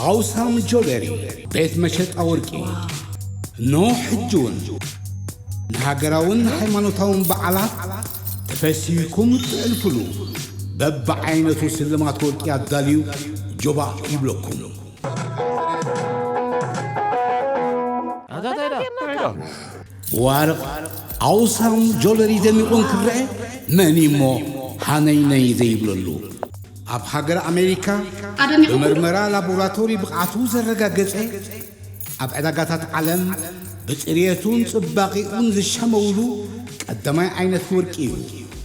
ኣውሳም ጆለሪ፣ ቤት መሸጣ ወርቂ። እንሆ ሕጂ እውን ንሃገራውን ሃይማኖታውን በዓላት ተፈሲህኩም እትሕልፉሉ በብዓይነቱ ስልማት ወርቂ ኣዳልዩ ጆባእ ይብለኩም። ዋርቕ ኣውሳም ጆለሪ ደሚቑ እንክረአ መን እሞ ሃነይነይ ዘይብለሉ? ኣብ ሃገር ኣሜሪካ ኣደሚቑ ብመርመራ ላቦራቶሪ ብቕዓቱ ዘረጋገጸ፣ ኣብ ዕዳጋታት ዓለም ብጽርየቱን ጽባቐኡን ዝሸመውሉ ቀዳማይ ዓይነት ወርቂ እዩ።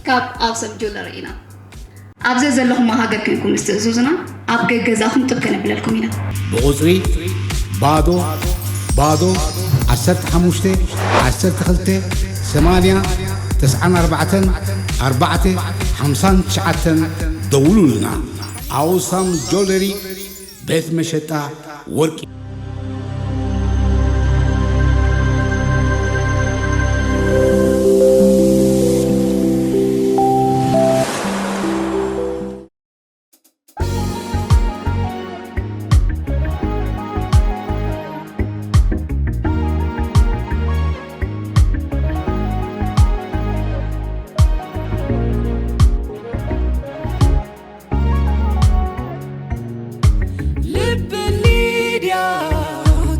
ካብ ኣውሳም ጆለሪ ኢና። ኣብ ዘዘለኹሞ ሃገር ኮይንኩም ምስ ትእዝዙና፣ ኣብ ገገዛኹም ጥብ ከነብለልኩም ኢና። ብቑጽሪ ባዶ ባዶ ዓሰርተ ሓሙሽተ ዓሰርተ ክልተ ሰማንያ ተስዓን ኣርባዕተን ኣርባዕተ ሓምሳን ትሽዓተን ደውሉልና። ኣውሳም ጆለሪ ቤት መሸጣ ወርቂ። ልቢ ሊድያ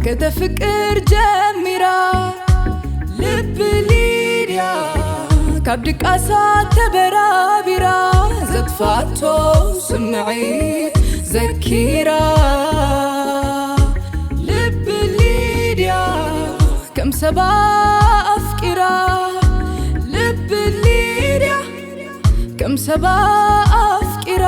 ከተፍቅር ጀሚራ፣ ልቢ ሊድያ ካብ ድቃሳ ተበራቢራ፣ ዘጥፋቶ ስምዒት ዘኪራ፣ ልቢ ሊድያ ከም ሰባ ኣፍቂራ፣ ልቢ ሊድያ ከም ሰባ ኣፍቂራ።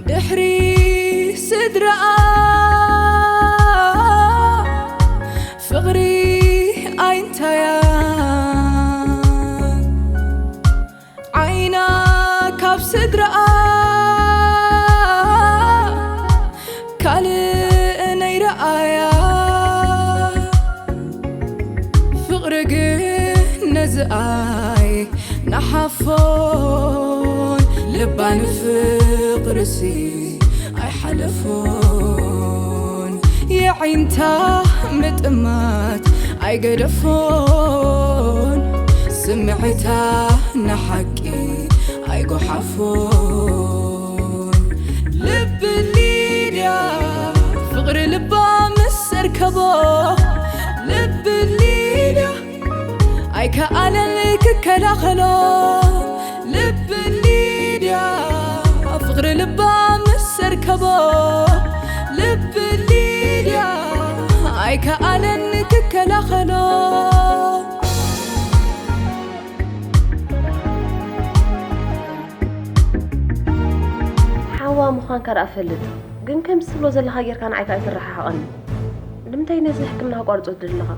ድሕሪ ስድራኣ ፍቕሪ ኣይንታያ፣ ዓይና ካብ ስድራኣ ካልእ ነይረኣያ። ፍቕሪ ግን ነዝኣይ ነሓፎን፣ ልባ ንፍቕርሲ ኣይሓለፎን። የዒንታ ምጥማት ኣይገደፎን፣ ስምዒታ ንሓቂ ኣይጎሓፎን። ልቢ ሊድያ ፍቕሪ ልባ ምስ ኣርከቦ፣ ልቢ ሊድያ ኣይከኣለን ክከላኸሎ። ልቢ ሊድያ ፍቕሪ ልባ ምስ ኣርከቦ፣ ልቢ ሊድያ ኣይከኣለን ክከላኸሎ። ሓዋ ምዃንካ ደኣ እፈልጥ፣ ግን ከምዚ ትብሎ ዘለኻ ጌርካ ንዓይ ከኣ ኣይትረሓሓቐኒ። ንምንታይ ነዚ ሕክምና ከቋርጾ ትደሊ ኣለኻ?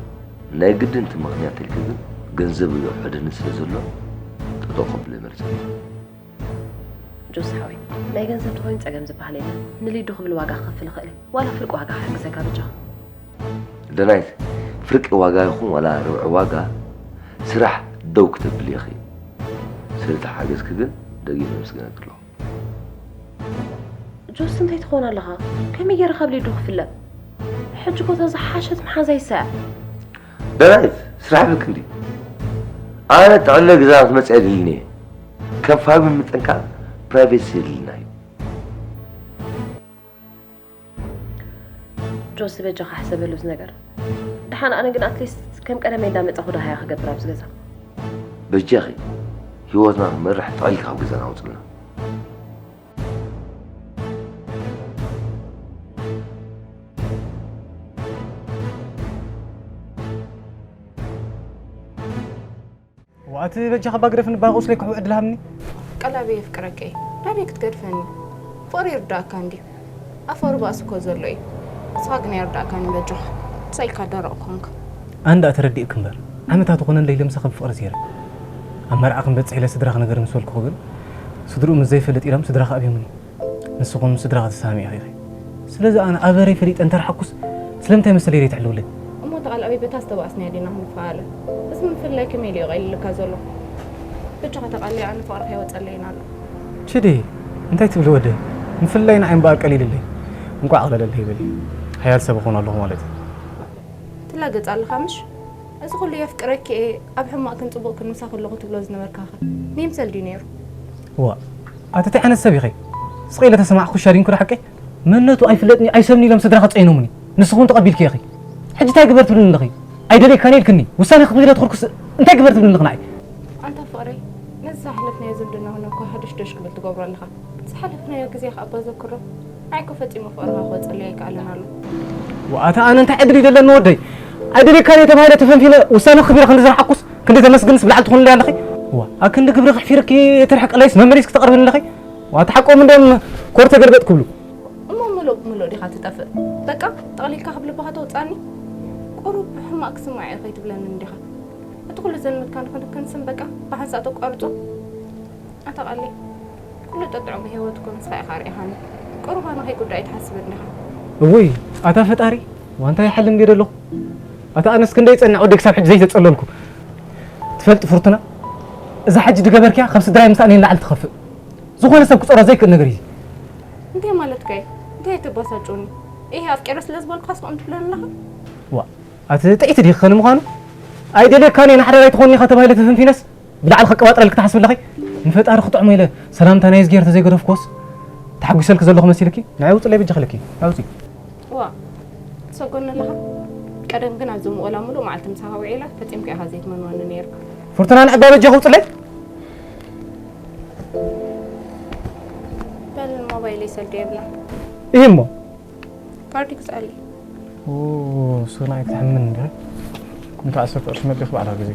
ናይ ግድን እቲ ምኽንያት ተልክብን ገንዘብ ይውሕደኒ ስለ ዘሎ ጠጠው ከብሎ ይመርጽ። ጆስ ሓወይ፣ ናይ ገንዘብ ተኾይኑ ጸገም ዝበሃል የለን። ንሊዱ ክብል ዋጋ ክኸፍል እኽእል እየ። ዋላ ፍርቂ ዋጋ ክሕግዘካ በጃኻ። ደናይት፣ ፍርቂ ዋጋ ይኹን ዋላ ርብዒ ዋጋ ስራሕ ደው ክተብሊ ኢኺ። ስለቲ ሓገዝኪ ግን ደጊም የመስግነኪ ኣለኹ። ጆስ፣ እንታይ ትኾን ኣለኻ? ከመይ ገይረ ካብ ሊዱ ክፍለ? ሕጂ እኮ እታ ዝሓሸት መሓዛይ እሳ እያ። ደናይት፣ ስራሕ ብልክ እንዲ። ኣነ ጥዕለ ግዛት መጽእ የድልኒ እየ። ከም ፋሚሊ ምጥንካር ፕራይቬሲ የድልና እዩ። ጆሲ፣ በጃኻ ሕሰበሉ እዚ ነገር። ደሓን ኣነ ግን ኣትሊስት ከም ቀደመይ እንዳመጻኹ ደሃያ ክገብር ኣብዚ ገዛ። በጃኺ፣ ህይወትና ክመርሕ ጥዕልኪ ካብ ገዛና ኣውጽልና። ዋእቲ በጃኻ እባ ግደፍኒ፣ እባ ቁስለይ ክሕው ዕድል ሃብኒ። ቀላቢ የፍቅረኪ እየ። ናበይ ክትገድፈኒ? ፍቕሪ ይርዳእካ እንድዩ። ኣፈሩ ባእሲ እኮ ዘሎ እዩ። ንስኻ ግን ኣይርዳእካን እዩ በጃኻ። ሳይካ ደረቕ ኮንካ። ኣነ ደኣ ተረዲእኪ እምበር፣ ዓመታት ኾነለይ ለምሳኺ ብፍቕሪ ዜረ። ኣብ መርዓ ክንበጽሕ ኢለ ስድራኺ ንገሪ ምስ በልኩኺ ግን፣ ስድርኡ ምስ ዘይፈልጥ ኢሎም ስድራኺ ኣብዮምኒ። ንስኹም ስድራኺ ተሰማሚዕኺ ኢኺ። ስለዚ ኣነ ኣበረይ ፈሊጠ እንተረሓኩስ ስለምንታይ መሰለይ ዘይትሕልውለይ? እሞ ተቓላቢ በታ ዝተባእስናያ ዲና ክንፈላለ? እዚ ምፍልላይ ከመይ ኢሉ እዩ ቀሊልካ ዘሎ? በጃኻ ተቓለዮ፣ ኣነ ፍቕሪ ከይወጸለይን ኣሎ። ችዲ፣ እንታይ ትብሊ ወደይ? ምፍልላይ ንዓይ እምበኣር ቀሊልለይ። እንቋዕ ኣቕለለለይ ይበል። ሓያል ሰብ እኾን ኣለኹ ማለት እዩ። ትላገጽ ኣለኻ ምሽ? እዚ ኩሉ የፍቅረኪ እየ፣ ኣብ ሕማቕክን ጽቡቕክን ምሳኺ ኣለኹ ትብሎ ዝነበርካኸ መምሰል ድዩ ነይሩ? እዋ፣ ኣቲ እንታይ ዓይነት ሰብ ኢኺ? ስቕ ኢለ ተሰማዕኩ ሻዲንኩ ዶ ሓቀይ? መንነቱ ኣይፍለጥን እዩ፣ ኣይሰብን ኢሎም ስድራኻ ጸይኖሙኒ። ንስኺ እውን ተቐቢልክዮ ኢኺ። ሕጂ እንታይ ግበር ትብልኒ ኣለኺ? ኣይደልየካን እየ ኢልክኒ። ውሳነ ክትህቢ ኢለ ተኾርኩስ እንታይ ግበር ትብልኒ ኣለኺ ንዓይ? ኣንታ ፍቕረይ፣ ነዚ ዝሓለፍናዮ ዝምድና እውን እኮ ሃዱሽዱሽ ክብል ትገብሮ ኣለኻ። ዝሓለፍናዮ ግዜ ከኣ እባ ዘክሮ። ንዓይ እኮ ፈጺሙ ፍቕርኻ ክወጸለይ ኣይከኣለን ኣሎ። ዋእ ኣቲ ኣነ እንታይ ዕድል እዩ ዘለኒ ወደይ? ኣይደልየካን እየ ተባሂለ ተፈንፊነ ውሳነ ክህብ ኢለ ክንዲ ዝረሓቅኩስ ክንዲ ተመስግንስ ብላዕሊ ትኾንለይ ኣለኺ? ዋ ኣክንዲ ግብሪ ከሕፊርኪ ትርሕቅለይስ መመሊስኪ ተቕርብኒ ኣለኺ? ዋእ ኣቲ ሓቆም እንድዮም ኮር ተገልበጥ ክብሉ። እሞ ምሉእ ብምሉእ ዲኻ ትጠፍእ? በቃ ጠቕሊልካ ካብ ልብኻ ተውጽኣኒ? ቁሩብ ሕማቕ ክስማዕ እዩ ከይትብለኒ እንዲኻ? እቲ ኩሉ ዘልመድካ ንኽንክንስን በቃ ብሓንሳእ ተቋርጾ? ኣታ ቃለይ፣ ኩሉ ጥጥዑም ህይወት እኮ ንስኻ ኢኻ ርኢኻኒ። ቁሩብ ኣነ ከይጉዳእ ኣይትሓስብን ዲኻ? እውይ ኣታ ፈጣሪ፣ ዋንታ ይሓልም ድየ ዘለኹ? ኣታ ኣነስ ክንደይ ይጸንዕ ወደይ ክሳብ ሕጂ ዘይተጸለልኩ። ትፈልጢ ፍርቱና፣ እዛ ሕጂ ድገበርክያ ካብ ስድራይ ምሳእነይ ንላዕሊ ትኸፍእ። ዝኾነ ሰብ ክጸሮ ዘይክእል ነገር እዩ። እንታይ ማለትካ እዩ? እንታይ ትባሳጭውኒ? ኢሂ ኣፍቂረ ስለ ዝበልኩኻስ ከምኡ ትብለኒ ኣለኻ? ዋ፣ ኣቲ ጥዒቲ ዲኺ ከ ንምዃኑ? ኣይደልየካን እየ ንሓዳር ኣይትኾንኒ ኢኻ ተባሂለ ተፈንፊነስ ብላዕሊ ከቀባጥረልኪ ትሓስቢ ኣለኺ? ንፈጣሪ ክጥዕሞ ኢለ ሰላምታ ናይ እዝግሄር ተዘይገደፍክዎስ ተሓጒሰልኪ ዘለኹ መሲልኪ? ንዓይ ውፅለይ በጃኺ ኢለኪ። ናውፂ። ዋ ትሰጎኒ ኣለኻ? ቀደም ግን ኣብዚ ሙቐላ ሙሉእ መዓልቲ ምሳኻ ውዒለ ፈጺምካ ኢኻ ዘይትመንወኒ ነይርካ። ፍርቱና ንዕባ በጃኺ ውፅለይ። በል ሞባይለይ ሰልዲ የብላ። ኢሂ እሞ ካርድ ግዝኣለይ። ሶናይ ክትሕምን እንደ ምእንቲ ዓሰርተ ቅርሺ መዲኺ ባዕላ ግዜ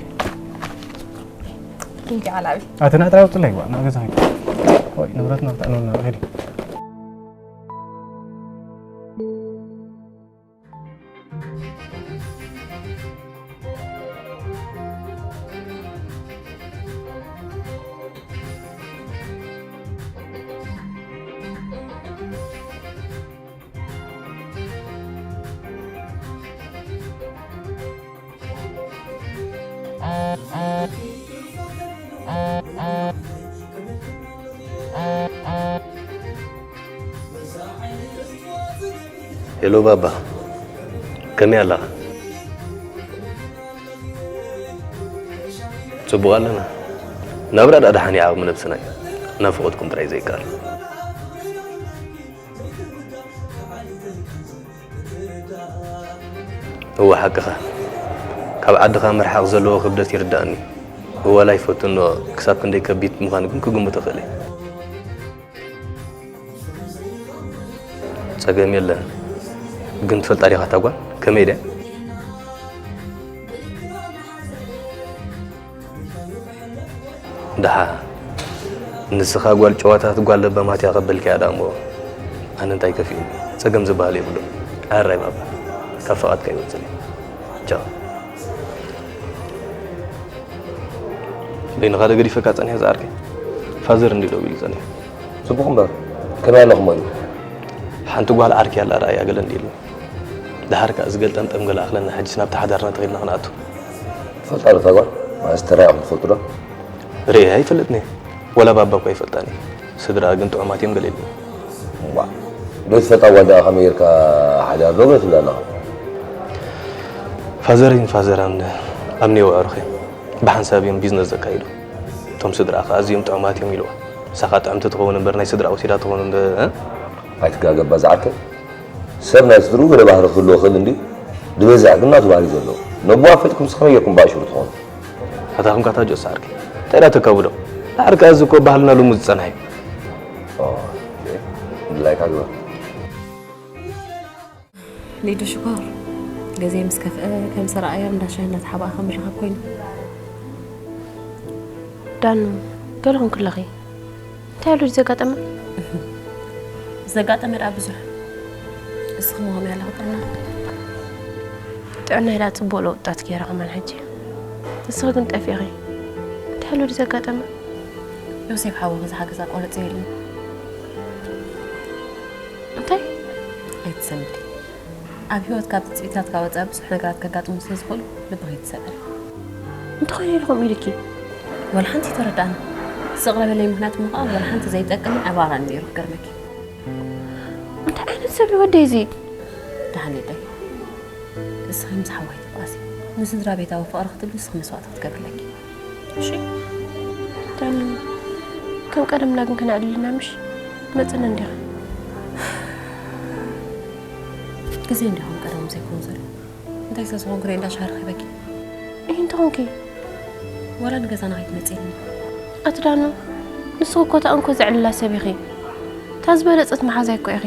እንጂ ዓላቢ ኣተና ጥራይ ውፅለይ ዋ ናብ ገዛ ወይ ንብረትና ብጣዕሚ ና ሄዲ ሄሎ ባባ፣ ከመይ ኣለኻ? ጽቡቕ ኣለና። ናብራ ደኣ ደሓን እዩ፣ ዓቕሚ ነብስና እዩ። ናፍቖትኩም ጥራይ ዘይከኣል። እወ ሓቅኻ፣ ካብ ዓድኻ ምርሓቕ ዘለዎ ክብደት ይርድኣኒ። እወ ላይፍ ፈትኖ ክሳብ ክንደይ ከቢድ ምዃኑ ግን ክግምቶ እኽእል እየ። ጸገም የለን። ግን ትፈልጣ ዲኻ እታ ጓል ከመይ ድያ? ደሓ ንስኻ ጓል ጨዋታት ጓል ለባማት እያ ከበልካያ ደኣ እሞ ኣነ እንታይ ከፊኡኒ? ጸገም ዝበሃል የብሉን። ኣራይ ባባ ካብ ፍቓድካ ይወጽእ። ቻው። በይንኻ ዶ ገዲፈካ ጸኒሐ ዝዓርከይ? ፋዘር እንዲ ደው ኢሉ ጸኒሑ። ጽቡቕ እምበር ከመይ ኣለኹም ወዲ? ሓንቲ ጓል ዓርኪ ኣላ ረኣያ ገለ እንዲ ኢሉ። ደሓር ከኣ ዝገልጠምጠም ገለ ኣኽለና ሕጅስ ናብቲ ሓዳርና ተኺልና ክንኣቱ። ትፈልጣ ዶ እታ ጓል? ማለት ተራኢኹም ትፈልጡ ዶ? ርእየያ ኣይፈልጥን እየ። ወላ ባባ እኳ ኣይፈልጣን እየ። ስድራኣ ግን ጥዑማት እዮም ገለ ኢሉኒ። እዋእ ዘይትፈልጣ ጓል ደኣ ከመይ ጌርካ ሓዳር ዶ ትብላ ኣለኻ? ፋዘረይን ፋዘራን ኣብ ኔው ኣዕሩኸይ ብሓንሳብ እዮም ቢዝነስ ዘካይዱ። እቶም ስድራኣ ከኣ ኣዝዮም ጥዑማት እዮም ኢልዋ። ንሳ ከኣ ጥዕምቲ ትኸውን እምበር ናይ ስድራ ወሲዳ ትኸውን ዶ? ኣይትጋገ እባ ዝዓርከይ። ሰብ ናይ ስድርኡ ገለ ባህሪ ክህልዎ ይኽእል እንድዩ። ዝበዝሕ ግን ናቱ ባህሪ እዩ ዘለዎ። ነቦኣ ፈሊጥኩምሲ ከመይ ጌርኩም ብኣሽሩ ትኾኑ? ኣታ ኹንካ ታጆ ሳርኪ እንታይ ዳ ተካብዶ ዳሕር ከኣ እዚ እኮ ባህልና ሉሙ ዝጸንሐ እዩ። ድላይካ ግበር። ሊዱ ሽኮር፣ ገዜ ምስ ከፍአ ከም ሰራኣያ እንዳ ሻሂ እንዳተሓባኣ ከም ርኻብ ኮይኑ። ዳኑ፣ ገለ ኹንኪ ኣለኺ። እንታይ ኣሎ ድዩ ዘጋጠመ? ዘጋጠመ ደኣ ብዙሕ። እስኺ ኸመይ ኣለኺ ጥዕና? ጥዕናይ ደኣ ጽቡቕ ለውጥታት ገይረ ከማን ሕጂ። ንስኺ ግን ጠፊእኺ። እንታይ ኣሎ ድዩ ዘጋጠመ? ዮሴፍ ሓወኺ ዝሓገዛ ቆርጽ የለን። እንታይ? ኣይትሰንብዲ። ኣብ ህይወት ካብ ትጽቢታትካ ወጻኢ ብዙሕ ነገራት ከጋጥሙ ስለ ዝኽእሉ ልብኺ ይትሰበር። እንተኾይኑ ኢልኹም ኢልኪ ወላ ሓንቲ ተረዳእና። ዝቕረበለይ ምኽንያት እሞ ከዓ ወላ ሓንቲ ዘይጠቅምን ዕባራን ነይሩ ክገርመኪ። እንታይ ዓይነት ሰብ እዩ ወደይ እዚ? ደሓን ይደይ እስኺ ምስ ሓዋይ ትባኣሲ ንስድራ ቤታዊ ፍቕሪ ክትብሊ እስኺ መስዋእቲ ክትገብርለኪ። እሺ ዳኒ፣ ከም ቀደምና ግን ከነዕልልና ምሽ መፅን እንዲኻ ግዜ እንዲኹም ቀደሙ ዘይኮኑ ዘሎ እንታይ ስለ ዝኾንኩ ርእ እንዳሻሃር ኺበኪ ይህ እንተኾንኪ ወላ ንገዛና ከይትመፅኒ ኣቲ ዳኑ፣ ንስኺ እኮ እታ እንኮ ዘዕልላ ሰብ ኢኺ። እታ ዝበለፀት መሓዛይ እኮ ኢኺ።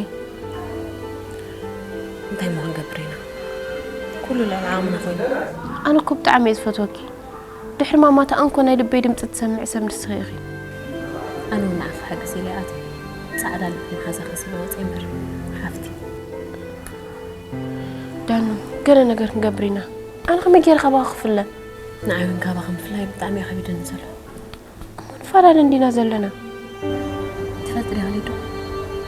እንታይ እሞ ክንገብር ኢና ኩሉ ልዕሊ ዓቕምና ኮይኑ ኣነ እኮ ብጣዕሚ እየ ዝፈትወኪ። ድሕሪ ማማ እታ እንኮ ናይ ልበይ ድምፂ ትሰምዕ ሰብ ንስኺ ኢኺ። ኣነ እውን ንዓኺ ክሕግዝ ኢለ ኣትየ ፃዕዳ ልቢ መሓዛ ከሲበ ወፀ እምበር ሓፍቲ ዳኑ፣ ገለ ነገር ክንገብር ኢና። ኣነ ከመይ ገይረ ካባኺ ክፍለ? ንዓይ እውን ካባኺ ምፍላይ ብጣዕሚ እዩ ከቢደኒ ዘሎ እሞ ንፈላለ እንዲና ዘለና። ትፈልጢ ዲኺ ሊዱ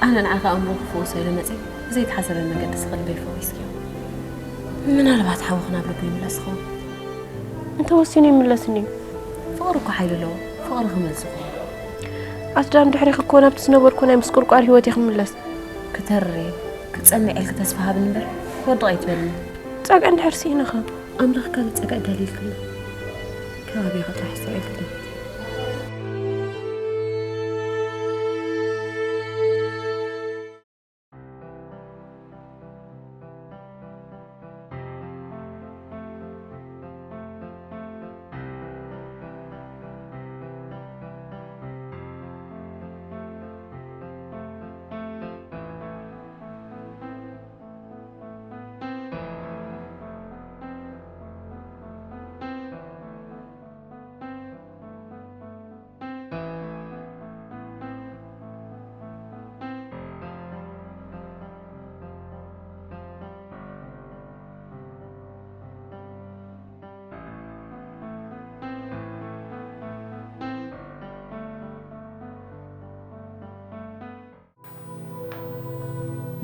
ኣነ ንዓኺ ኣእምሮ ክፍውሶ ኢለ መፅየ ብዘይተሓሰበ መገዲ ስኽልበይ ፈዊስክዮ ምናልባት ሓውኽን ኣብ ልቡ ይምለስ ይኸውን እንተ ወሲኑ ይምለስኒ እዩ። ፍቕሪ እኮ ሓይሊ ኣለዎ ፍቕሪ ክመልስ ይኸውን ኣቲ ዳኑ፣ ድሕሪኺ እኮ ናብቲ ዝነበርኩ ናይ ምስቁርቋር ህይወት እየ ክምለስ። ክተሪ ክትፀንዕ ኢልኪ ተስፋ ሃብኒ እምበር ክወድቕ ኣይትበልኒ ጸግዒ እንድሕር ስኢንኻ ኣምላኽ ካልእ ጸግዒ ዳልይልኪ ኣሎ ከባቢኺ ጥራሕ ኣስተውዒልኪ ደምቲ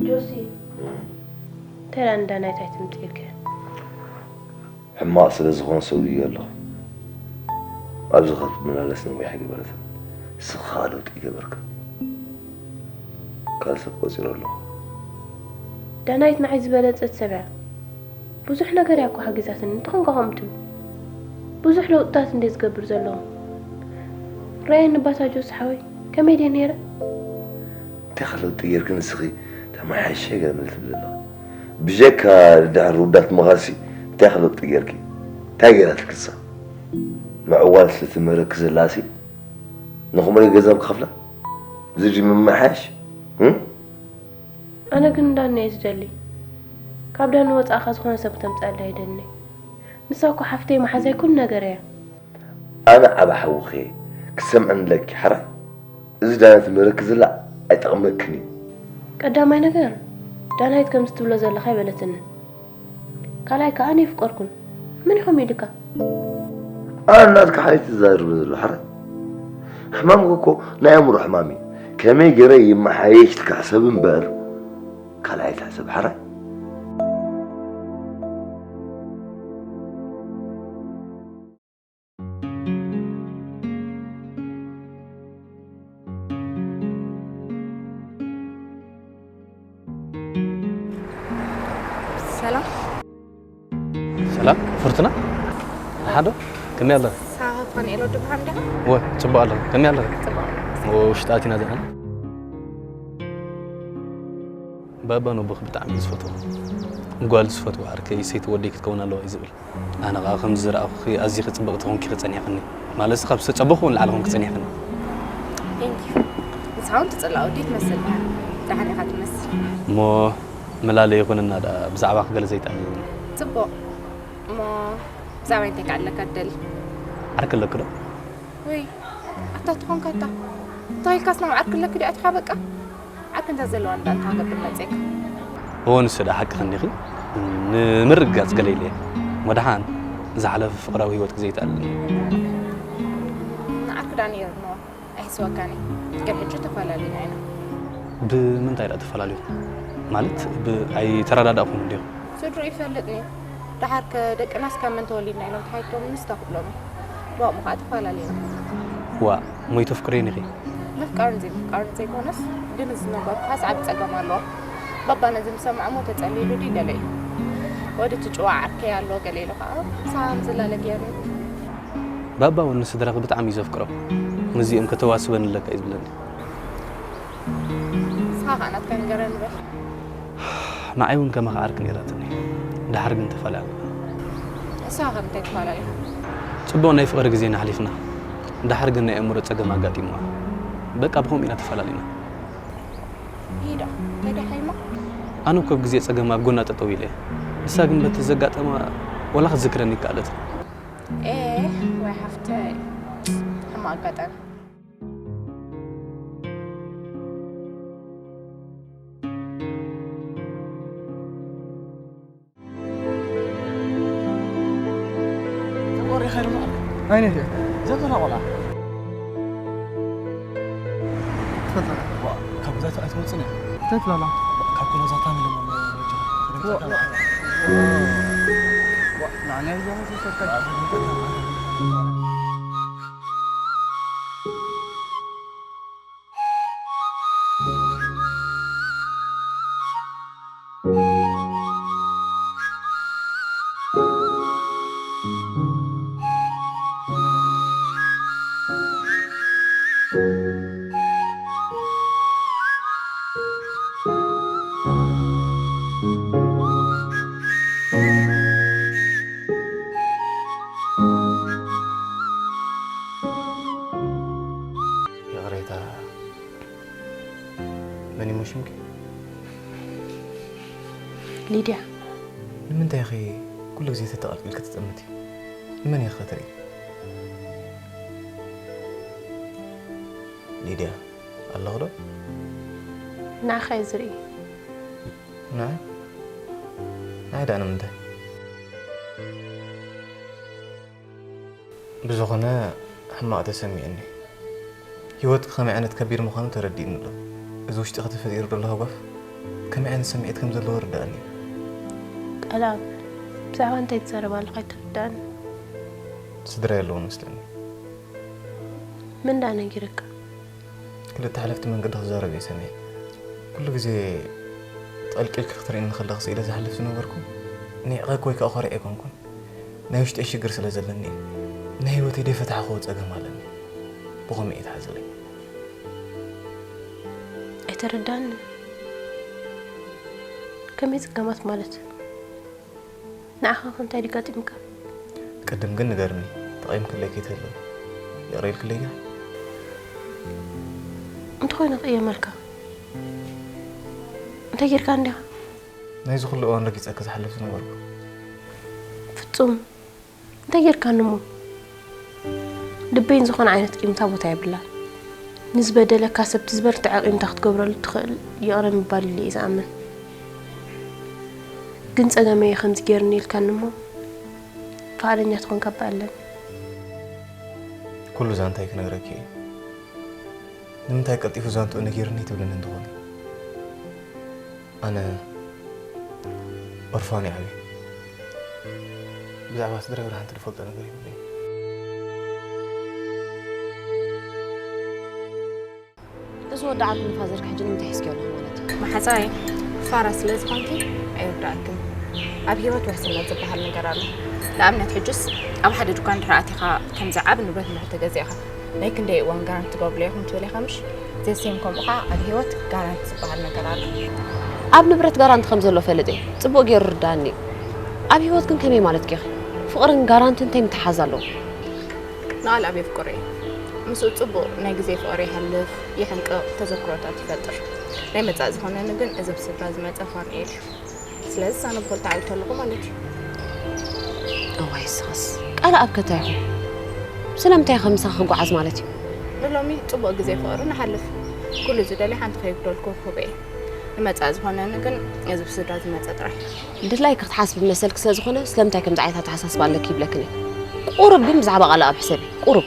ጆሲ፣ እንታይ ደኣ ንዳናይት ኣይትምጽእ ኢልካያ? ሕማቕ ስለ ዝኾነ ሰጉየ ኣለኹ። ኣብዚ ክትመላለስ ነዊሕ ኣይገበረትን። ንስኻ ለውጢ ይገበርካ። ካልእ ሰብ ቆጺረ ኣለኹ። ዳናይት ንዓይ ዝበለጸት ሰብ እያ። ብዙሕ ነገር እያ እኮ ሓጊዛትኒ። እንታይ ኾንካ ከምኡ ትብል? ብዙሕ ለውጥታት እንድየ ዝገብር ዘለኹ። ርኣየኒ ባታ ጆሲ ሓወይ፣ ከመይ ድየ ነይረ? እንታይ ከ ለውጢ ጌርኪ ንስኺ ተመሓየሸ ገለ ትብሊ ኣለኺ? ብጀካ ድሕሪ ውዳት ምኻድሲ እንታይ ከ ለውጢ ጌርኪ? እንታይ ጌራትልኪ ንሳ? ምዕዋል ስለ ትምህረኪ ዘላሲ ንኹምሪ ገንዘብ ክኸፍላ? እዚ ድዩ ምምሓያሽ? እም? ኣነ ግን ዳኒ እየ ዝደሊ። ካብ ዳኒ ወጻእኻ ዝኾነ ሰብ ክተምጽኣለይ ኣይደልን እየ። ንሳ እኮ ሓፍተይ መሓዛይ ኩሉ ነገር እያ። ኣነ ዓቢ ሓውኺ እየ። ክትሰምዕኒ ኣለኪ ሓራይ። እዚ ዳናይት ትምህረኪ ዘላ ኣይጠቕመክን እዩ። ቀዳማይ ነገር ዳናይት ከምዚ ትብሎ ዘለኻ ኣይበለትንን። ካልኣይ ከኣ ኣነ ይፍቀርኩን። መን ኢኹም ኢልካ? ኣነ ናትካ ሓይሊ ትዛረብ ዘሎ ሓራይ። ሕማምኪ እኮ ናይ ኣእምሮ ሕማም እዩ። ከመይ ገይረ ይመሓየሽ ኢልካ ሕሰብ እምበር ካልኣይ ኣይትሕሰብ ሓራይ። ሰላም ሰላም ፍርቱና። ደሓን ዶ? ከመይ ኣለኺ? ሳፋን ኤሎ ድብሃም ዲኻ? ወ ጽቡቕ ኣለኺ። ከመይ ኣለኺ? ጽቡቕ ወ ውሽጢ ኣቲና ዘለና። ባባ ነቦኺ ብጣዕሚ እዩ ዝፈትዎ። ጓል ዝፈትዎ ዓርከይ ሰይቲ ወደይ ክትከውን ኣለዋ እዩ ዝብል። ኣነ ኸኣ ከምዚ ዝረኣኹኺ ኣዚኺ ጽብቕቲ ኮንኪ ጸኒሕክኒ። ማለትሲ ካብ ዝተጸበኹ ንላዕሊ ኮንኪ ጸኒሕክኒ። Thank you። ንስኻ እውን ትጽላእ ወዲ ትመስል ኢኻ። ደሓን ኢኻ ትመስል። እሞ መላለዪ ይኹንና ደኣ ብዛዕባኺ ገለ ዘይጠዓመኒ። ጽቡቕ። እሞ ብዛዕባይ እንታይ ክዕለካ ትደሊ? ዓርኪ ኣለኪ ዶ? ወይ ኣታ ትኾንካ ኣታ እንታይ ኢልካስ ናብ ዓርኪ ኣለኪ ዲኣ ትሓበቃ? ዓርኪ እንተ ዘለዋ እንዳ እንታይ ክገብር መጺእካ? እወ ንሱ ደኣ ሓቅኺ እንዲኺ። ንምርግጋጽ ገለ ኢለ እየ። እሞ ደሓን ዝሓለፈ ፍቕራዊ ህይወትኪ ዘይተኣልልኒ። ንዓርኪ ደኣ ነይሩ ነዋ ኣይሕስወካን እየ። ግን ሕጂ ተፈላለዩና ኢና። ብምንታይ ደኣ ተፈላለዩኹም? ማለት ብ ኣይተረዳዳእኹም እንዲኹም? ስድሩ ይፈልጥ እዩ። ደሓር ከ ደቅናስ ካብ መን ተወሊድና ኢሎም ተሓይቶም ንስታ ክብሎም እዩ። ብኣቕሙ ከዓ ተፈላለዩና። ዋ ሞይቶ ፍቅሬን ኢኺ። ምፍቃርን ዘይምፍቃርን ዘይኮነስ ግን እዚ ነገር ከዓ ሰዓብ ፀገም ኣለዎ። ባባ ነዚ ምሰማዕ እሞ ተፀሊሉ ድዩ ገለ እዩ። ወዲ ትጭዋ ዓርከይ ኣሎ ገለ ኢሉ ከዓ ሰዓም ዝላለግ እያ ነይሩ። ባባ እውን ንስድራኺ ብጣዕሚ እዩ ዘፍቅሮም። ምስዚኦም ከተዋስበን ኣለካ እዩ ዝብለኒ። ንስኻ ከዓ ናትካ ንገረኒ በል። ንዓይ እውን ከማኻ ዓርኪ ነይራትኒ። ደሓር ግን ተፈላለና። ንስኻ ከም እንታይ ተፈላለኻ? ፅቡቕ ናይ ፍቕሪ ግዜና ኣሕሊፍና። ደሓር ግን ናይ ኣእምሮ ፀገም ኣጋጢምዋ። በቃ ብኸምኡ ኢና ተፈላለና። ይዳ እንታይ ደሓይማ? ኣነ እኮ ኣብ ግዜ ፀገም ኣብ ጎና ጠጠው ኢለ እየ። ንሳ ግን በቲ ዘጋጠማ ወላ ክትዝክረኒ ይከኣለት። ኤ ወይ ሓፍተይ ሕማቕ ኣጋጣሚ። ተቆሪኻ ዶ ማለት ኣይነት እየ ዘበና ቆላ ትፈልጠና ካብ ገዛ ኣይትወፅን እያ እንታይ ትብላላ ካብ ገዛ ታሚሎም ንዓና ይዛመድ ይሰከል ይቕሬታ፣ መን እዩ ሽምኪ? ሊድያ። ንምንታይ ኢኺ ኩሉ ግዜ ተተቐልቂልኪ ትጥምቲ? ንመን ኢኺ ትርኢ? ሊድያ፣ ኣለኹ ዶ? ንዓኻ እየ ዝርኢ። ንዓይ? ንዓይ ደኣ ንምንታይ? ብዝኾነ ሕማቕ ተሰሚዑኒ። ህይወትኪ ከመይ ዓይነት ከቢድ ምዃኑ ተረዲእኒ ኣሎ። እዚ ውሽጥኺ ተፈጢሩ ዘሎ ሃጓፍ ከመይ ዓይነት ስምዒት ከም ዘለዎ ርድኣኒ እዩ። ቃልኣብ፣ ብዛዕባ እንታይ ትዛረብ ኣለኻ ኣይተረድኣኒ። ስድራ የለውን መስለኒ። መን ደኣ ነጊርካ? ክልተ ሓለፍቲ መንገዲ ክዛረብ እየ ሰሚዐ። ኩሉ ግዜ ጠልቂልኪ ክትርእይኒ ከለኺ ስኢለ ዝሓልፍ ዝነበርኩ ንዒቐኪ ወይ ከዓ ኮሪዐ ኣይኮንኩን። ናይ ውሽጠይ ሽግር ስለ ዘለኒ እዩ። ናይ ህይወተይ ደይፈታሕክዎ ፀገም ኣለኒ። ብኸመይ እዩ ትሓዝለይ? ኣይተረዳኒ። ከመይ ፀገማት ማለት? ንዓኻ ከ እንታይ ድዩ ጋጢምካ? ቅድም ግን ንገርኒ፣ ተቐይምክለይ ከይትህልዊ። ይቕረ ኢልክለይ ዲኺ? እንተኾይነ ክቕየመልካ እንታይ ጌርካ እንዲኻ? ናይዚ ኩሉ እዋን ረጊፀኪ ዝሓልፍ ዝነበርኩ። ፍጹም እንታይ ጌርካኒ እሞ? ልበይ ንዝኾነ ዓይነት ቂምታ ቦታ የብላን። ንዝበደለካ ሰብ እቲ ዝበርትዐ ቂምታ ክትገብረሉ ትኽእል ይቕረ ምባል ኢለ እየ ዝኣምን። ግን ጸገመይ ከምዚ ጌርኒ ኢልካኒ እሞ ፍቓደኛ ትኾንካ እባ ኣለኒ። ኩሉ ዛንታይ ክነግረኪ እየ። ንምንታይ ቀልጢፉ ዛንትኡ ነጊርኒ ትብልኒ እንተኾነ ኣነ ኦርፋን እየ ዓብየ። ብዛዕባ ስድራይ ወላ ሓንቲ ዝፈልጦ ነገር የብለይን። እዚ ወዲ ዓርኩ ንፋዘርኪ ሕጂ ንምንታይ ሒዝክዮ ኣለኺ ማለት እዩ? መሓዛይ ፋራ ስለ ዝኾንኪ ኣይርድኣክን። ኣብ ህይወት ውሕስነት ዝበሃል ነገር ኣሎ። ንኣብነት ሕጁስ ኣብ ሓደ ድኳን ድሕሪ ኣቲኻ ከምዚ ዓቢ ንብረት እንድሕር ተገዚእኻ ናይ ክንደይ እዋን ጋራንቲ ትገብርሉ ኢኹም ትብል ኢኻ ምሽ? ዘሴም ከምኡ ኸዓ ኣብ ህይወት ጋራንቲ ዝበሃል ነገር ኣሎ። ኣብ ንብረት ጋራንቲ ከም ዘሎ ፈልጥ እየ። ጽቡቕ ገይሩ ርዳኣኒ እዩ። ኣብ ህይወት ግን ከመይ ማለት ጌኺ? ፍቕርን ጋራንትን እንታይ ምትሓዝ ኣለዎ? ንቓልኣብ የፍቅሮ እየ። ምስኡ ጽቡቕ ናይ ግዜ ፍቕሪ ይሓልፍ፣ ይሕንቅቕ፣ ተዘክሮታት ይፈጥር። ናይ መጻኢ ዝኾነኒ ግን እዚ ብስድራ ዝመጸ ፋኑኤል እዩ። ስለዚ ኣነ ብኽልተ ዓብይቶ ኣለኹ ማለት እዩ። እዋይ ስኽስ ቃልኣብ ከ እንታይ ኢኹም? ስለምንታይ ኢኸ ምሳኺ ክጓዓዝ ማለት እዩ? ንሎሚ ጽቡቕ ግዜ ፍቕሪ ንሓልፍ። ኩሉ ዝደልየ ሓንቲ ከይጉደልኩ ክህቦ እየ። ንመጻኢ ዝኾነኒ ግን እዚ ብስድራ ዝመጸ ጥራሕ እዩ። ድላይኪ ክትሓስቢ መሰልኪ ስለ ዝኾነ ስለምንታይ ከምዚ ዓይነት ኣተሓሳስባ ኣለኪ ይብለክን እየ። ቁሩብ ግን ብዛዕባ ቃልኣብ ሕሰቢ። ቁሩብ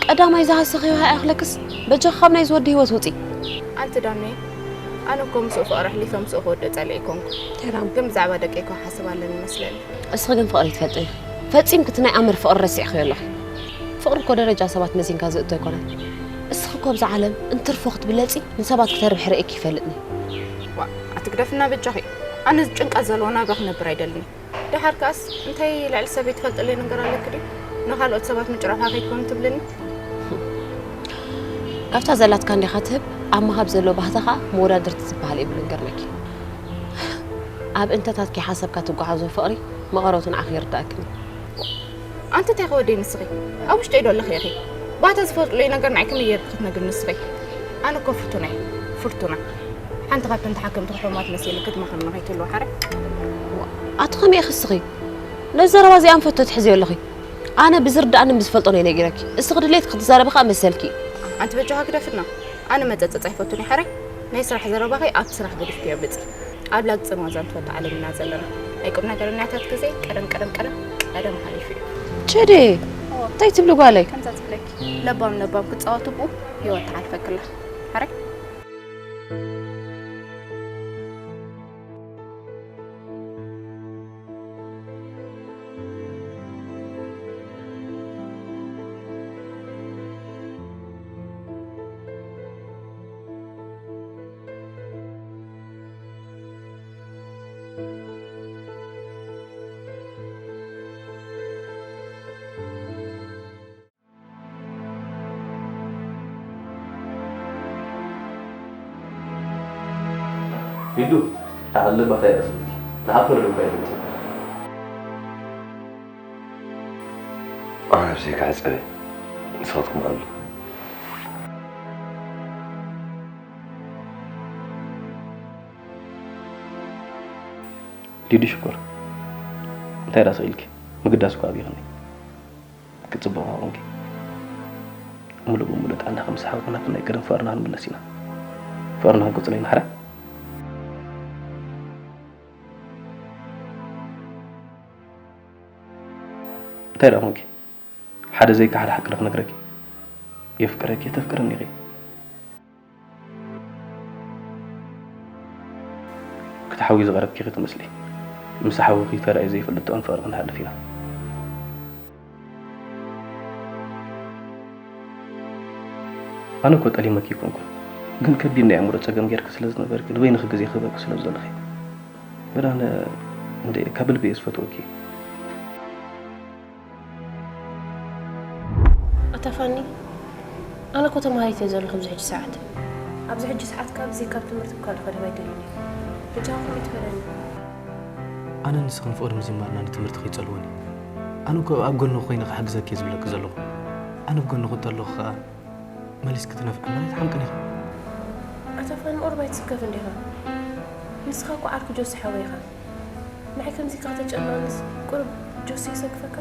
ቀዳማይ ዝሃሰኺዮ ሃያ ክለክስ በጃኺ ካብ ናይዚ ወዲ ህይወት ውጺ። ኣንቲ ዳኒ ኣነ እኮ ምስኡ ፍቕሪ ኣሕሊፈ ምስኡ ክወድእ ጸሊኤ ኣይኮንኩ። ሰላም። ግን ብዛዕባ ደቀይ እኮ ሓስብ ኣለኒ መስለኒ። እስኺ ግን ፍቕሪ ትፈልጢ ዲኺ? ፈጺምኪ እቲ ናይ ኣምር ፍቕሪ ረሲዕኽዮ ኣለኺ። ፍቕሪ እኮ ደረጃ ሰባት መዚንካ ዝእቶ ኣይኮነን። እስኺ እኮ ኣብዛ ዓለም እንትርፎ ክትብለጺ ንሰባት ክተርብሒ ርእየኪ ይፈልጥኒ። ዋ፣ ኣቲ ግደፍና በጃኺ። ኣነ እዚ ጭንቀት ዘለዎ ናብራ ክነብር ኣይደልን። ደሓር ከኣስ እንታይ ልዕሊ ሰበይ ትፈልጥለይ ነገር ኣለኪ ድዩ? ንኻልኦት ሰባት ምጭራኻ ከይኮኑ ትብልኒ? ካብታ ዘላትካ እንዲኻ ትህብ፣ ኣብ ምሃብ ዘሎ ባህታ ኸኣ መወዳድርቲ ዝበሃል የብሉን። ገርመኪ፣ ኣብ እንተታትኪ ሓሰብካ ትጓዓዞ ፍቕሪ መቐረቱ ንዓኺ ይርዳእክን። ኣንቲ እንታይ ከወደይ ንስኺ? ኣብ ውሽጠይ ዶ ኣለኺ ኢኺ? ባታ ዝፈልጥለይ ነገር ንዓይ ከመይ ጌርኪ ክትነግርኒ ንስኺ? ኣነ እኮ ፍርቱና እየ፣ ፍርቱና። ሓንቲ ካብተን ተሓከምቲ ሕሙማት መሲልኪ ክትመኽርኒ ከይትህልዊ ሓራይ። ኣቲ ከመይ ኢኺ እስኺ? ነዚ ዘረባ እዚ ኣንፈቶ ትሕዝዮ ኣለኺ። ኣነ ብዝርድኣንን ብዝፈልጦን እየ ነጊረኪ። እስኺ ድሌትኪ ክትዛረቢ ከኣ መሰልኪ እዩ። ኣንቲ በጃኻ ግደፍና። ኣነ መጸጸጽ ኣይፈቱን እየ ሓራይ። ናይ ስራሕ ዘረባኺ ኣብቲ ስራሕ ገዲፍክዮ ምጺ። ኣብ ላግጽን ዋዛን ትፈቱ ዓለም ኢና ዘለና። ናይ ቁም ነገር እንያታት ግዜ ቀደም፣ ቀደም፣ ቀደም፣ ቀደም ሓሊፉ እዩ። ችዲ፣ እንታይ ትብሊ ጓለይ? ከምዛ ትብለኪ ለባም ለባም ክጻወቱ ብኡ ህይወት ትሓልፈክላ። ሓራይ። ሊዱ፣ ተዓለ ባታ ይረስልኪ። ንዓፈር እኮ ኣይደልኩ። ኣነ ብዘይካ ሕጸቢ ንስኻትኩም ኣሉ። ሊዱ ሽኮር፣ እንታይ ደኣ ስቕ ኢልኪ? ምግዳስ እኮ ኣብይኽኒ። ክጽብቕ ኣቑምኪ። ሙሉእ ብሙሉእ ጥዕና ከም ዝሓወና፣ ናብ ናይ ቀደም ፍቕርና ክንምለስ ኢና። ፍቕርና ክንቅጽሎ ኢና፣ ሓራይ። እንታይ ደኣ ኮንኪ? ሓደ ዘይከሓድ ሓቂ ዶ ክነግረኪ? የፍቅረኪ፣ ተፍቅርኒ ኢኺ። ክትሓዊ ዝቐረብኪ ኢኺ ትመስሊ። ምስ ሓውኺ ተራእዩ ዘይፈልጥ ጥዑም ፍቕሪ ክንሓልፍ ኢና። ኣነ እኮ ጠሊመኪ ኣይኮንኩን፣ ግን ከቢድ ናይ ኣእምሮ ጸገም ጌርኪ ስለ ዝነበርኪ፣ ንበይንኺ ግዜ ክህበኪ ስለ ዝደለኹ እየ። ግን ኣነ እንደ ካብ ልቢ እየ ዝፈትወኪ። ኣታ ፋኒ፣ ኣነ እኮ ተማሃሪት እየ ዘለኹ ኣብዚ ሕጂ ሰዓት። ኣብዚ ሕጂ ሰዓት ካብ ብዘይ ካብ ትምህርቲ እኳ ልኸደብ ኣይደልን እየ። በጃኹም ይትበለኒ። ኣነ ንስኽን ፍቕሪ ምጅማርና ንትምህርቲ ከይጸልወኒ። ኣነ እኮ ኣብ ጎንኺ ኮይነ ክሕግዘኪ እየ ዝብለኪ ዘለኹ። ኣነ ኣብ ጎንኺ እንተለኹ ከኣ መሊስኪ ትነፍዒ መሬት ሓምቅን ኢኺ። ኣታ ፋኒ ቁሩብ ኣይትስከፍ እንዲኻ። ንስኻ እኮ ዓርኪ ጆሲ ሓወይ ኢኻ። ንዓይ ከምዚ ኢልካ ከተጨንቐንስ ቁሩብ ጆሲ ይሰክፈካ።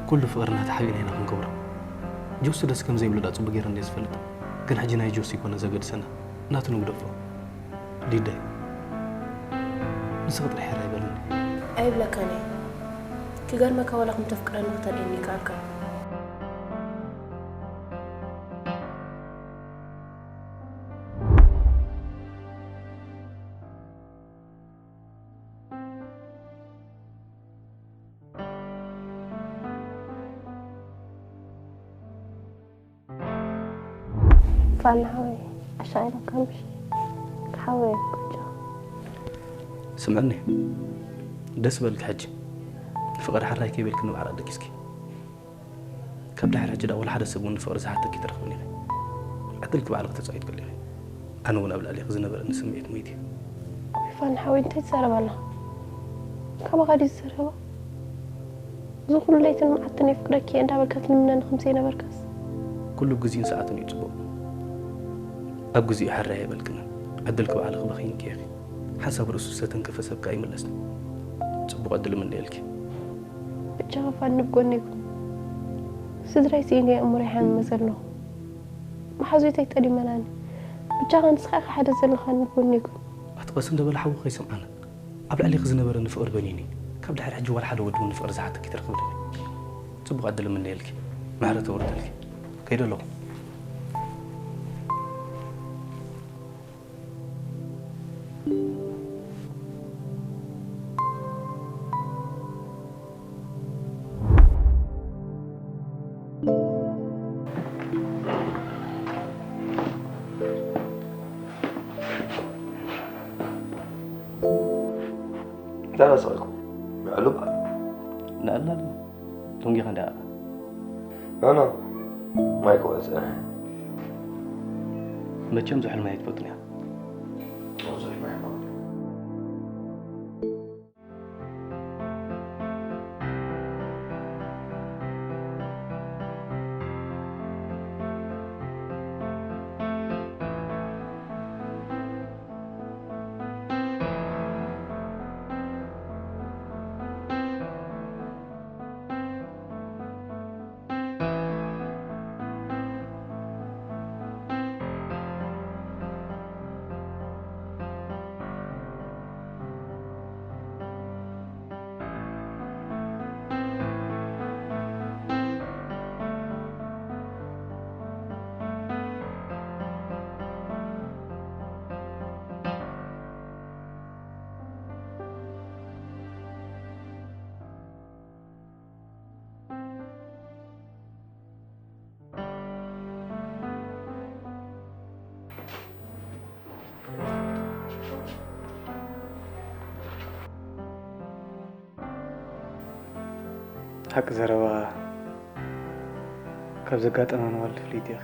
ኩሉ ፍቕርና ተሓቢእና ኢና ክንገብሮ። ጆሲ ደስ ከም ዘይብሎ ደኣ ጽቡቕ ጌረ እንድየ ዝፈልጥ። ግን ሕጂ ናይ ጆሲ ኣይኮነን ዘገድሰና። ናቱ ንግደፎ። ሊደይ፣ ንስኺ ጥራሕ ሕራይ በልኒ። ኣይብለካን እየ። ክገርመካ ዋላ ከም ተፍቅረኒ ክተርእየኒ ይከኣልካ። ፋና ሓወይ፣ ኣሻቒለካ ምሽ? ሓወይ፣ ኩቻ። ስምዕኒ፣ ደስ በልኪ ሕጂ። ፍቕሪ ሕራይ ከይበልኪ ንባዕላ ደቂስኪ። ካብ ድሕሪ ሕጂ ደኣ ወላ ሓደ ሰብ እውን ንፍቕሪ ዝሓተኪ ትረኽብን ኢኺ። ዕድልኪ ባዕልኺ ተጻዊትክሉ ኢኺ። ኣነ እውን ኣብ ልዕሊኺ ዝነበረኒ ስምዒት ሞይቱ እዩ። ፋና ሓወይ፣ እንታይ ትዛረብ ኣለኻ? ካባኻ ድዩ ዝዛረባ? እዚ ኩሉ ለይትን መዓልትን የፍቅረኪ እየ እንዳበልካ ትልምነኒ ከም ዘይነበርካስ። ኩሉ ግዜን ሰዓትን እዩ ጽቡቕ። ኣብ ግዜኡ ሕራይ ኣይበልክንን። ዕድልኪ ባዕልኺ በኺንኪ ኢኺ። ሓንሳብ ርእሱ ዝተተንከፈ ሰብ ከኣ ኣይምለስን። ጽቡቕ ዕድል እምነየልኪ። ብቻ ፋኒ ብጎነይ ኩን። ስድራይ ስኢነ እየ እምሮይ ሓሚመ ዘለኹ። መሓዙተይ ጠሊመናኒ። ብቻኻ ንስኻ ኢኻ ሓደ ዘለኻኒ ብጎነይ ኩን። ኣቲ ቀስ እንደ በለ ሓዊ ከይሰምዓና። ኣብ ልዕሊኺ ዝነበረኒ ፍቕሪ በኒኒ። ካብ ድሕሪ ሕጂ ዋላ ሓደ ወዲ እውን ንፍቕሪ ዝሓተኪ ትረኽብኒ። ጽቡቕ ዕድል እምነየልኪ። ምሕረት የውርደልኪ። ከይደ ኣለኹ። እንታይ ረሳዕኩ? ምዕሉብ። ላላ፣ ደንጊኻ እንዳ። ኖ፣ ኖ። ማይ ክወጽእ። መቸም ዝሑል ማይ ትፈልጥን እያ። ብዙሕ ማይ ክወጽእ። ሓቂ ዘረባ ካብ ዘጋጠመ ንወልድ ፍልይቲ ኢኺ።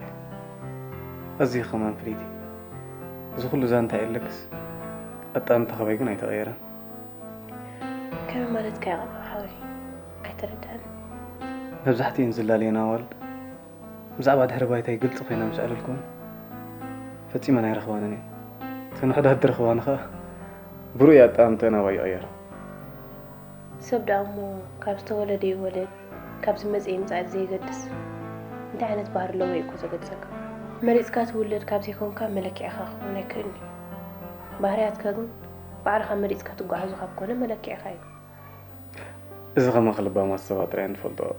ኣዝዩ ከማን ፍልይቲ። እዚ ኩሉ ዛንታ የለክስ፣ ኣጣምታ ኸበይ ግን ኣይተቐየረን። ከመይ ማለትካ ኢኻ ሓወይ? ኣይተረድኣን። መብዛሕትኤን ዝላለየና ኣዋልድ ብዛዕባ ድሕሪ ባይታይ ግልጺ ኮይና ምስ ኣዕለልኩወን ፈጺመን ኣይረኽባንን እየን። እተን ውሑዳት ዝረኽባኒ ኸኣ ብሩይ ኣጠማምታ ናባይ ይቕየራ። ሰብ ደኣ እሞ ካብ ዝተወለደ ይወለድ፣ ካብ ዝመጸ ይምጻእ ዘይገድስ፣ እንታይ ዓይነት ባህሪ ኣለዎ እዩ እኮ ዘገድሰካ። መሪጽካ ትውለድ ካብ ዘይኮንካ መለክዒኻ ክኸውን ኣይክእልን እዩ። ባህርያትካ ግን ባዕልኻ መሪጽካ ትጓዓዞ ካብ ኮነ መለክዒኻ እዩ። እዚ ከማኺ ልባማት ሰባት ጥራይ እዮም ዝፈልጥኦ።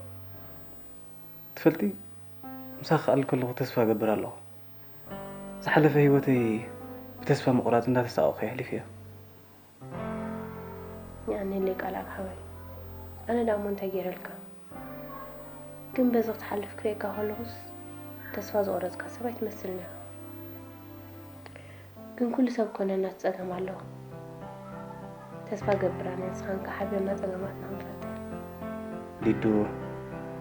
ትፈልጢ፣ ምሳኺ ክኣሊ ከለኹ ተስፋ እገብር ኣለኹ። ዝሓለፈ ህይወተይ ብተስፋ ምቑራጽ እንዳተሳቐቕኩ የሕሊፈዮ። የቐንየለይ ቃልኣብ ሓወይ። ኣነ ደኣ እሞ እንታይ ገይረልካ? ግን በዚ ክትሓልፍ ክርእየካ ከለኹስ ተስፋ ዝቖረጽካ ሰብ ኣይትመስልን ኢኻ። ግን ኩሉ ሰብ ኮነ ናቱ ጸገም ኣለዎ። ተስፋ ገብር ኣነ ንስኻን ከኣ ሓቢርና ጸገማትና ክንፈትሕ። ሊዱ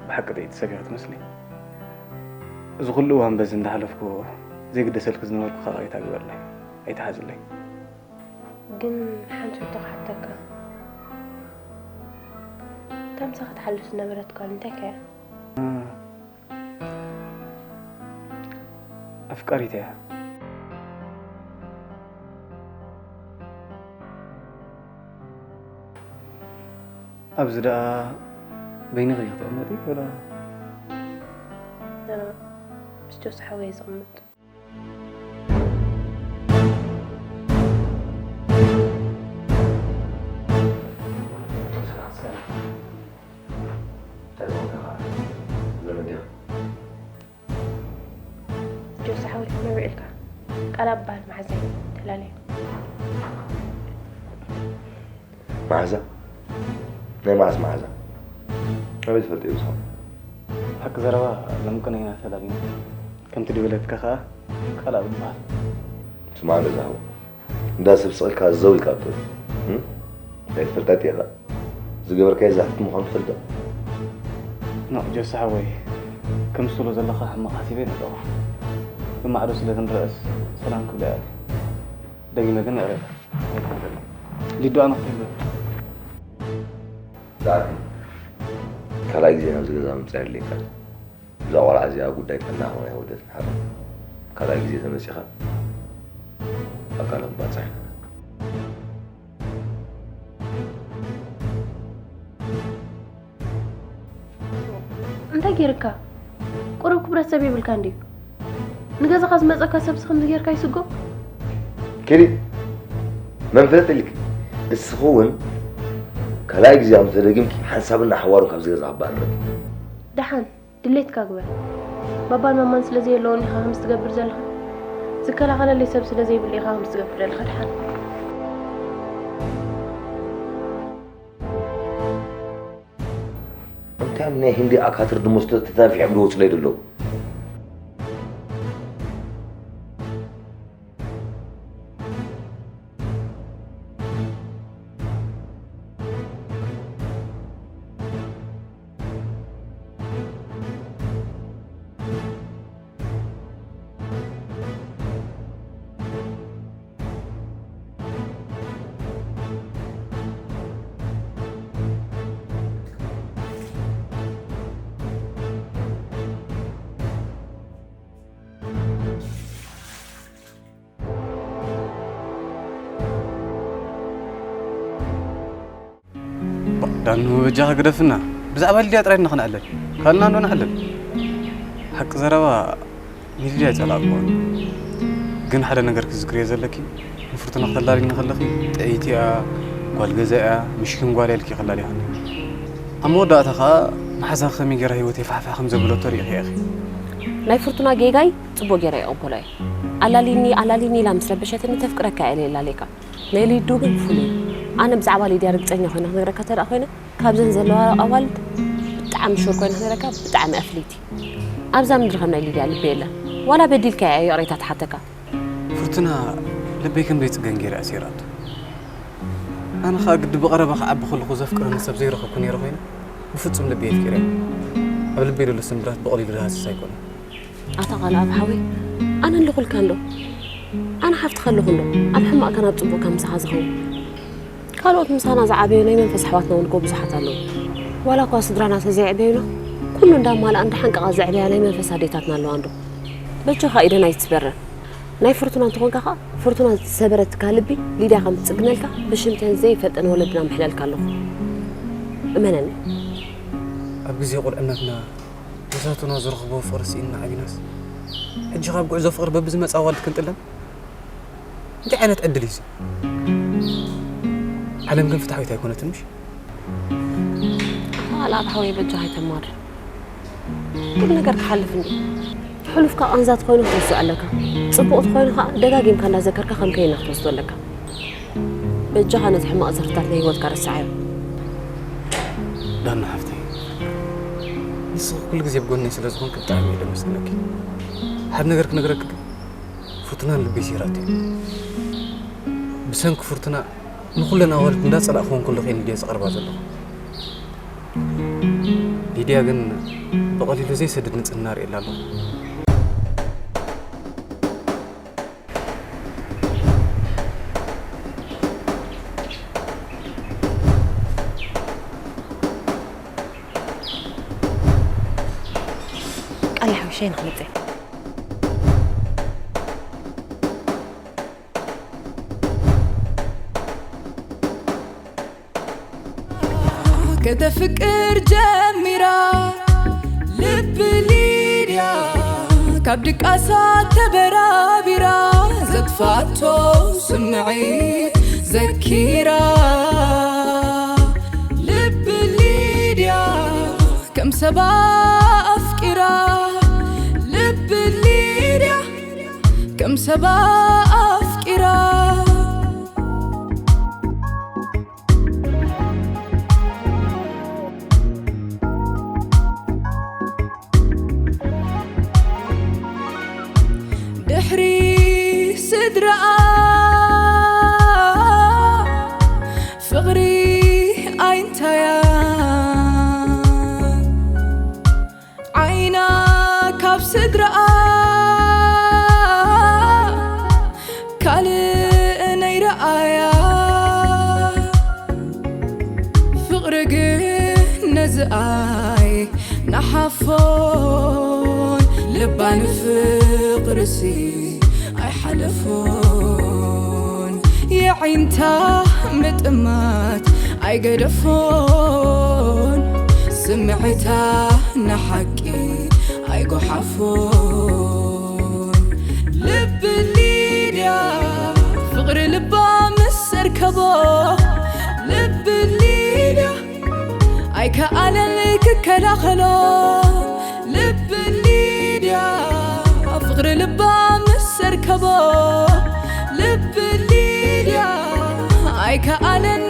ብሓቂ ጥዕይቲ ሰብ ኢኺ ትመስሊ። እዚ ኩሉ እዋን በዚ እንዳሓለፍኩ ዘይግደሰልኪ ዝነበርኩ ከኣ ይቕሬታ ግበርለይ። ኣይትሓዝለይ። ግን ሓንቲ ሕቶ ክሓተካ። እታ ምሳኻ ትሓልፍ ዝነበረት ጓል እንታይ ከ እያ? ኣፍቃሪት እያ። ኣብዚ ደኣ በይንኺ ኢኺ ትቕመጢ ወላ? ኣነ ምስ ጆስ ሓወይ እየ ዝቕመጥ። ጆስ ሓወይ፣ መን ውዒልካ? ቃልኣብ በሃል መሓዛይ ተላለዩ። መሓዛ? ናይ መዓስ መሓዛ? ኣበይ ትፈልጥዮ ንስኹም? ሓቂ ዘረባ ሎሚ ቅነ ኢና ተላሊና። ከምቲ ድበለትካ ከኣ ቃልኣብ ይበሃል። ስማዕ፣ ነዛ ሃው። እንዳ ሰብ ስቕ ኢልካ ዘው ኢልካ ኣትበል። እም? እንታይ ትፈልጣ ዲኻ? ዝገበርካዮ ዛህቲ ምዃኑ ትፈልጥ ዶ? ኖ፣ ጆሲ ሓወይ፣ ከምስሎ ዘለኻ ሕማቕ ሓሲበ ነጠቑ። ብማዕዶ ስለ ክንረኣስ ሰላም ክብላ እየ። ደጊመ ግን ይቕሬታ። ሊዱ ኣነ ክትህሉ። ዳግም ካልኣይ ግዜ ናብዚ ገዛ ምምጻእ የድልየካ። እዛ ቆልዓ እዚኣ ጉዳይ ጥዕና ኾነ ኣይወደትን። ሓራይ ካልኣይ ግዜ ተመጺኻ ኣካላ ክባጽሕ። እንታይ ገይርካ? ቁሩብ ክብረት ሰብ የብልካ እንድዩ። ንገዛኻ ዝመጸካ ሰብሲ ከምዚ ጌርካ ይስጎ? ኪዲ፣ መን ፍለጥ ኢልኪ? እስኺ እውን ካልኣይ ግዜ ከም ተደጊምኪ ሓንሳብን ንሓዋሩን ካብዚ ገዛ ክባረር። ደሓን፣ ድሌትካ ግበር። ባባን ማማን ስለ ዘየለዉኒ ኢኻ ከምዚ ትገብር ዘለኻ? ዝከላኸለለይ ሰብ ስለ ዘይብሉ ኢኻ ከምዚ ትገብር ዘለኻ? ደሓን። እንታይ ናይ ህንዲ ኣካትር ድሞ ተታርፊዖም ዝወፁለይ ዘለዉ? ዳኑ በጃኻ ግደፍና። ብዛዕባ ሊድያ ጥራይ ኢና ክነዕልል። ካልእና እንዶ ንዓልል። ሓቂ ዘረባ ንሊድያ ኣይጸላእክዋን። ግን ሓደ ነገር ክትዝክርዮ ዘለኪ፣ ንፍርቱና ክተላልይኒ ከለኺ፣ ጥዕይቲ እያ፣ ጓል ገዛ እያ፣ ምሽኪን ጓል እያ ኢልኪ ከላልይኻኒ። ኣብ መወዳእታ ኸኣ መሓዛኺ ከመይ ገይራ ህይወተይ ፋሕፋሕ ከም ዘብለቶ ርኢኺ ኢኺ። ናይ ፍርቱና ጌጋይ ጽቡቕ ገይረ ይቕበሎ እየ። ኣላልይኒ፣ ኣላልይኒ ኢላ ምስ ረበሸትኒ፣ ተፍቅረካ እያ ኢለ የላልየካ። ናይ ሊዱ ግን ፍሉይ እዩ። ኣነ ብዛዕባ ሊድያ ርግጸኛ ኮይነ ክነግረካ እንተ ደኣ ኮይነ፣ ካብዘን ዘለዋ ኣዋልድ ብጣዕሚ ሹር ኮይነ ክነግረካ፣ ብጣዕሚ ኣፍልይቲ። ኣብዛ ምድሪ ከም ናይ ሊድያ ልቢ የለን። ዋላ በዲልካያ እያ ይቕሬታ ትሓተካ። ፍርቱና፣ ልበይ ከም ዘይጽገን ገይረ ኣሲራቶ። ኣነ ኸኣ ግዲ ብቐረባ ክዓቢ ከለኹ ዘፍቅረኒ ሰብ ዘይረኸብኩ ነይረ ኮይነ፣ ብፍጹም ልበይ ኣፍቂረያ። ኣብ ልበይ ዘሎ ስምብራት ብቐሊሉ ዝሃስስ ኣይኮነን። ኣታ ቃልኣብ ሓወይ፣ ኣነ ኣለኹልካ እንዶ። ኣነ ሓፍትኻ ኣለኹ እንዶ። ኣብ ሕማቕካን ኣብ ጽቡቕካ ምሳኻ ዝኸውን። ካልኦት ምሳና ዝዓበዩ ናይ መንፈስ ኣሕዋትና እውን እኮ ብዙሓት ኣለዉ። ዋላ እኳ ስድራና ተዘይዕበዩና፣ ኩሉ እንዳማልኣን እንዳሓንቀቓ ዘዕበያ ናይ መንፈስ ኣዴታትና ኣለዋ እንዶ። በጃኻ ኢደን ኣይትስበረን። ናይ ፍርቱና እንተኾንካ ኸኣ፣ ፍርቱና ዝሰበረትካ ልቢ ሊድያ ከም ትጽግነልካ ብሽምተን ዘይፈልጠን ወለድና ምሕለልካ ኣለኹ። እመነኒ። ኣብ ግዜ ቁልዕነትና መሳቱና ዝረኽቦ ፍቕሪ ስኢንና ዓቢናስ፣ ሕጂ ካብ ጉዕዞ ፍቕሪ በብዝመጻ ኣዋልድ ክንጥለም? እንታይ ዓይነት ዕድል እዩ እዚ? ዓለም ግን ፍትሓዊት ኣይኮነትን፣ ምሽ? ኣታ ቃልኣብ ሓወይ፣ በጃኻ ኣይተማርር። ኩሉ ነገር ክሓልፍ እንድዩ። ሕሉፍካ ቃንዛ ተኾይኑ ክትርስዖ ኣለካ። ጽቡቕ ተኾይኑ ከኣ ደጋጊምካ እንዳዘከርካ ከም ከይና ክትወስዶ ኣለካ። በጃኻ ነቲ ሕማቕ ዝኽርታት ናይ ህይወትካ ረስዓዮ። ዳና ሓፍተይ፣ ንስኺ ኩሉ ግዜ ብጎነይ ስለ ዝኾንኪ ብጣዕሚ እየ ደመስግነኪ። ሓደ ነገር ክነግረኪ ግን፣ ፍርቱና ንልበይ ስይራቶ እያ። ብሰንኪ ፍርቱና ንኹለን ኣዋልድ እንዳጸላእክወን ከለኹ እየ ንልደይ ዝቐርባ ዘለኹ። ሊድያ ግን ብቐሊሉ ዘይሰድድ ንጽህና ርእየላ ኣለኹ። ቃል ሓውሸይ ንኽመጽእ። ከተፍቅር ጀሚራ ልቢ ሊድያ ካብ ድቃሳ ተበራቢራ ዘጥፋቶ ስምዒት ዘኪራ ልቢ ሊድያ ከም ሰባ ኣፍቂራ ልቢ ሊድያ ከም ሰባ ኣፍቂራ ድሕሪ ስድራኣ ፍቕሪ ኣይንታያ ዓይና ካብ ስድራኣ ካልእ ነይረኣያ ፍቕሪ ግን ነዝኣይ ንሓፎን ልባ ንፍቕርሲ ኣይሓለፎን የዒንታ ምጥማት ኣይገደፎን ስምዒታ ንሓቂ ኣይጎሓፎን ልቢ ሊድያ ፍቕሪ ልባ ምስ ኣርከቦ ልቢ ሊድያ ኣይከኣለን ክከላኸሎ ልቢ ሊድያ ፍቕሪ ልባ ምስ ኣርከቦ ልቢ ሊድያ ኣይከኣለን